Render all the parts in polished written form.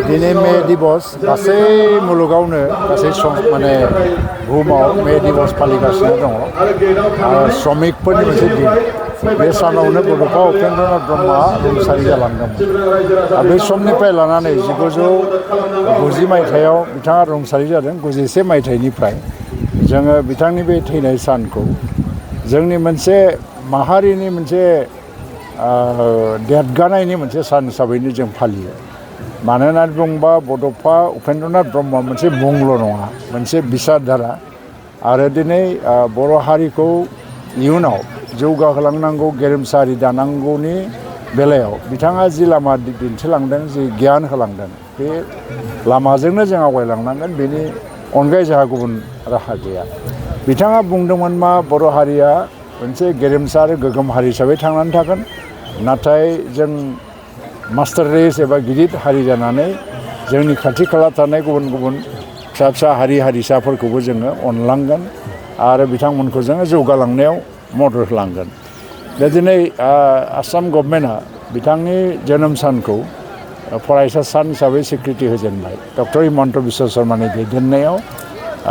दिनै मे दिबस गासै मुलुगावनो गासै माने बुहुमाव मे दिबस फालिगासिनो दङ आरो श्रमिकफोरनि मोनसे दिन बे सानावनो बड'फा उपेन्द्रनाथ ब्रह्मआ रुंसारि जालांदोंमोन आरो बे समनिफ्राय लानानै 1990 मायथाइयाव बिथाङा रुंसारि जादों 91 मायथाइनिफ्राय जोङो बिथांनि बे थैनाय सानखौ जोंनि मोनसे माहारिनि मोनसे देरगानायनि मोनसे सान हिसाबैनो जों फालियो मानो होननानै बुङोबा बड'फा उपेन्द्रनाथ ब्रह्मआ मोनसे मुंल' नङा मोनसे बिसारधारा आरो दिनै बर' हारिखौ इयुनाव जौगाहोलांनांगौ गेरेमसा हारि दानांगौनि बेलायाव बिथाङा जि लामा दिन्थिलांदों जि गियान होलांदों बे लामाजोंनो जों आवगायलांनांगोन बेनि अनगायै जोंहा गुबुन राहा गैया बिथाङा बुंदोंमोन मा बर' हारिया मोनसे गेरेमसा आरो गोग्गोम हारि हिसाबै थांनानै थागोन नाथाय जों मास्टार रेस एबा गिदिर हारि जानानै जोंनि खाथि खाला थानाय गुबुन गुबुन फिसा फिसा हारि हारिसाफोरखौबो जोङो अनलांगोन आरो बिथांमोनखौ जोङो जौगालांनायाव मदद होलांगोन दा दिनै आसाम गभर्नमेन्टआ बिथांनि जोनोम सानखौ फरायसा सान हिसाबै स्वीकृति होजेनबाय डक्टर हिमन्त बिश्व शर्मानि दैदेननायाव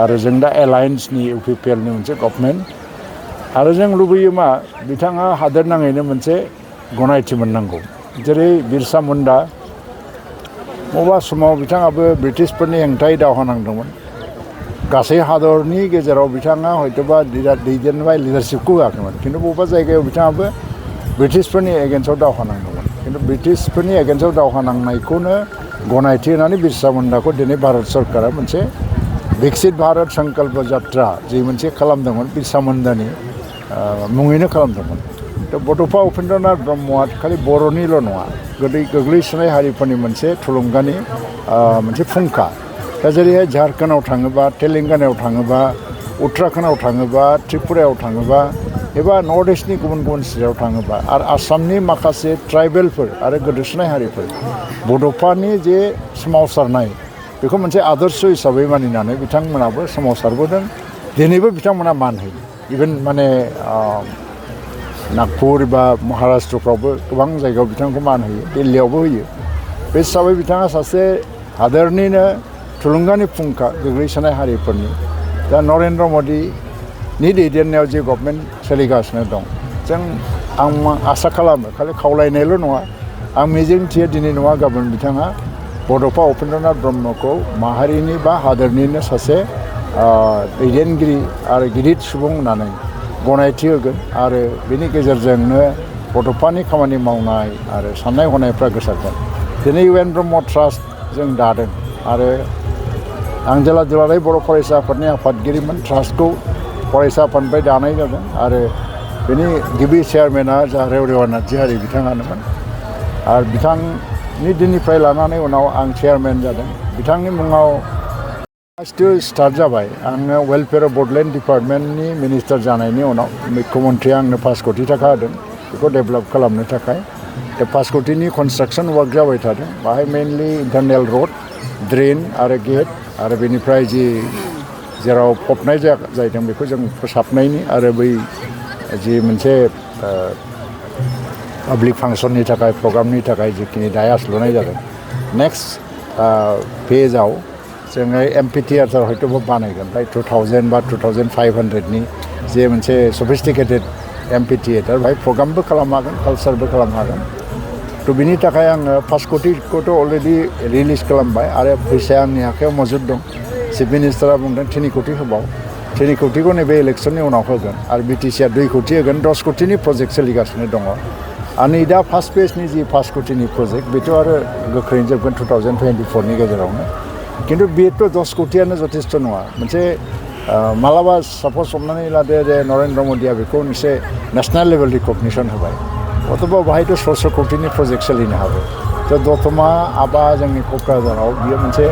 आरो जों दा एलायन्सनि इउपिपिएलनि मोनसे गभर्नमेन्ट आरो जों लुबैयो मा बिथाङा हादोर नाङैनो मोनसे गनायथि मोननांगौ जेरै बिरसा मुन्डा बबेबा समाव बिथाङाबो ब्रिटिशफोरनि हेंथायै दावहा नांदोंमोन गासै हादरनि गेजेराव बिथाङा हयतोबा दैदेनबाय लिडारशिपखौ होआखैमोन खिन्थु बबेबा जायगायाव बिथाङाबो ब्रिटिशफोरनि एगेन्स्टआव दावहा नांदोंमोन खिन्थु ब्रिटिशफोरनि एगेन्स्टआव दावहा नांनायखौनो गनायथि होनानै बिरसा मुन्डाखौ दिनै भारत सरकारा मोनसे विकसित भारत संकल्प जात्रा जि मोनसे खालामदोंमोन बिरसा मुन्डानि मुङैनो खालामदोंमन दा बड'फा उपेन्द्रनाथ ब्रह्मआ खालि बर'निल' नङा गोग्लैसोनाय हारिफोरनि मोनसे थुलुंगानि मोनसे फुंखा दा जेरैहाय झारखन्डआव थाङोबा तेलेंगानायाव थाङोबा उत्तराखन्डआव थाङोबा त्रिपुरायाव थाङोबा एबा नर्थ इस्टनि गुबुन गुबुन स्टेटआव थाङोबा आरो आसामनि माखासे ट्राइबेलफोर आरो गोदोसोनाय हारिफोर बड'फानि जे सोमावसारनाय बेखौ मोनसे आदर्श हिसाबै मानिनानै बिथांमोनाबो सोमावसारबोदों दिनैबो बिथांमोना मान होयो इभेन माने नागपुर बा महाराष्ट्रफ्रावबो गोबां जायगायाव बिथांखौ मान होयो दिल्लीयावबो होयो बे हिसाबै बिथाङा सासे हादोरनिनो थुलुंगानि फुंखा गोग्लैसोनाय हारिफोरनि दा नरेन्द्र मदिनि दैदेननायाव जे गभर्नमेन्ट सोलिगासिनो दं जों आं आसा खालामो खालि खावलायनायल' नङा आं मिजिंथियो दिनै नङा गाबोन बिथाङा बड'फा उपेन्द्रनाथ ब्रह्मखौ माहारिनि बा हादोरनिनो सासे दैदेनगिरि आरो गिदिर सुबुं होननानै गनायथि होगोन आरो बेनि गेजेरजोंनो बड'फानि खामानि मावनाय आरो साननाय हनायफ्रा गोसारगोन दिनै इउ.एन. ब्रह्म ट्रास्ट जों दादों आरो आं जेला दुलाराय बर' फरायसा आफादनि आफादगिरिमोन ट्रास्टखौ फरायसा आफादनिफ्राय दानाय जादों आरो बेनि गिबि चेयारमेना जा रेवरेवा नार्जारि बिथाङानोमोन आरो बिथांनि दिननिफ्राय लानानै उनाव आं चेयारमेन जादों बिथांनि मुङाव स्टार्ट जाबाय आङो वेलफेयार अफ बड'लेण्ड डिपार्टमेन्टनि मिनिस्टार जानायनि उनाव मुख्यमन्त्रिया आंनो 5 कोटि थाखा होदों बेखौ डेभेलप खालामनो थाखाय दा 5 कोटिनि कनस्ट्राक्सन वार्क जाबाय थादों बाहाय मेनलि इन्टारनेल रड ड्रेन आरो गेट आरो बेनिफ्राय जेराव फबनाय जादों बेखौ जों फोसाबनायनि आरो बै जि मोनसे पाब्लिक फांसननि थाखाय प्रग्रामनि थाखाय जिखिनि डायास लुनाय जादों नेक्स्ट फेजआव जोङो एमपि थियेटार हयथ'बा बानायगोन बाय 2000 बा 2500नि जे मोनसे सफिस्टिकेटेड एमपि थियेटार बाहाय प्रग्रामबो खालामनो हागोन कालसारबो खालामनो हागोन थ' बिनि थाखाय आङो 5 कोटिखौथ' अलरेडि रिलिज खालामबाय आरो फैसाया आंनि आखायाव मौजुद दं चिफ मिनिस्टारा बुंदों 3 कोटि होबाव 3 कोटिखौ नैबे इलेक्सननि उनाव होगोन आरो बिटिसिआ 2 कोटि होगोन 10 कोटिनि प्रजेक्ट सोलिगासिनो दङ आरो नै दा फार्स्ट फेजनि जि 5 कोटिनि प्रजेक्ट बेथ' आरो गोख्रैनो जोबगोन 2024नि गेजेरावनो खिन्थु बेथ' 10 कोटियानो जथेस्थ' नङा मोनसे मालाबा सापज हमनानै लादो जे नरेन्द्र मदिया बेखौ मोनसे नेसनेल लेभेल रिकगनिसन होबाय अथ'बा बाहायथ' 600 कोटिनि प्रजेक्ट सोलिनो हागौ दा दतमा आबा जोंनि क'क्राझाराव बियो मोनसे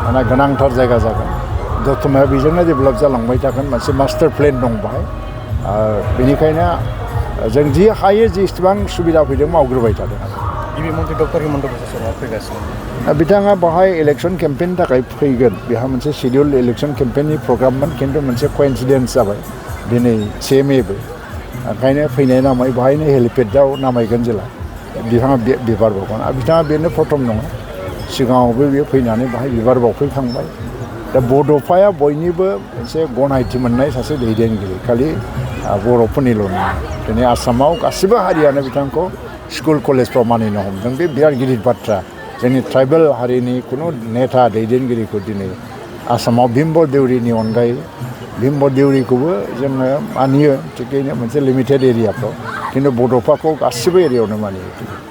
माने गोनांथार जायगा जागोन दतमाया बेजोंनो डेभेलप जालांबाय थागोन मोनसे मास्टार प्लेन दं बाहाय बेनिखायनो जों जि हायो जेसेबां सुबिदा फैदों मावग्रोबाय थादों गिबि मन्थ्रि डक्टर हिमन्त बिश्व शर्मा फैगासिनो बिथाङा बाहाय इलेक्सन केम्पेइननि थाखाय फैगोन बेहा मोनसे शिडिउल इलेक्सन केम्पेइननि प्रग्राममोन खिन्थु मोनसे कइन्सिडेन्स जाबाय दिनै 1 मेबो ओंखायनो फैनाय नामै बाहायनो हेलिपेडआव नामायगोन जेला बिथाङा बिबार बावगोन आरो बिथाङा बेनो प्रथम नङा सिगाङावबो बियो फैनानै बाहाय बिबार बावफैखांबाय दा बड'फाया बयनिबो मोनसे गनायथि मोननाय सासे दैदेनगिरि खालि बर'फोरनिल' नङा दिनै आसामाव गासिबो हारियानो बिथांखौ स्कुल कलेजफ्राव मानिनो हमदों बे बिराद गिदिर बाथ्रा जोंनि ट्राइबेल हारिनि खुनु नेता दैदेनगिरिखौ दिनै आसामाव भिमब देउरिनि अनगायै भिमब देउरिखौबो जोङो मानियो थिगैनो मोनसे लिमिटेड एरियाफ्राव खिन्थु बड'फाखौ गासिबो एरियायावनो मानियो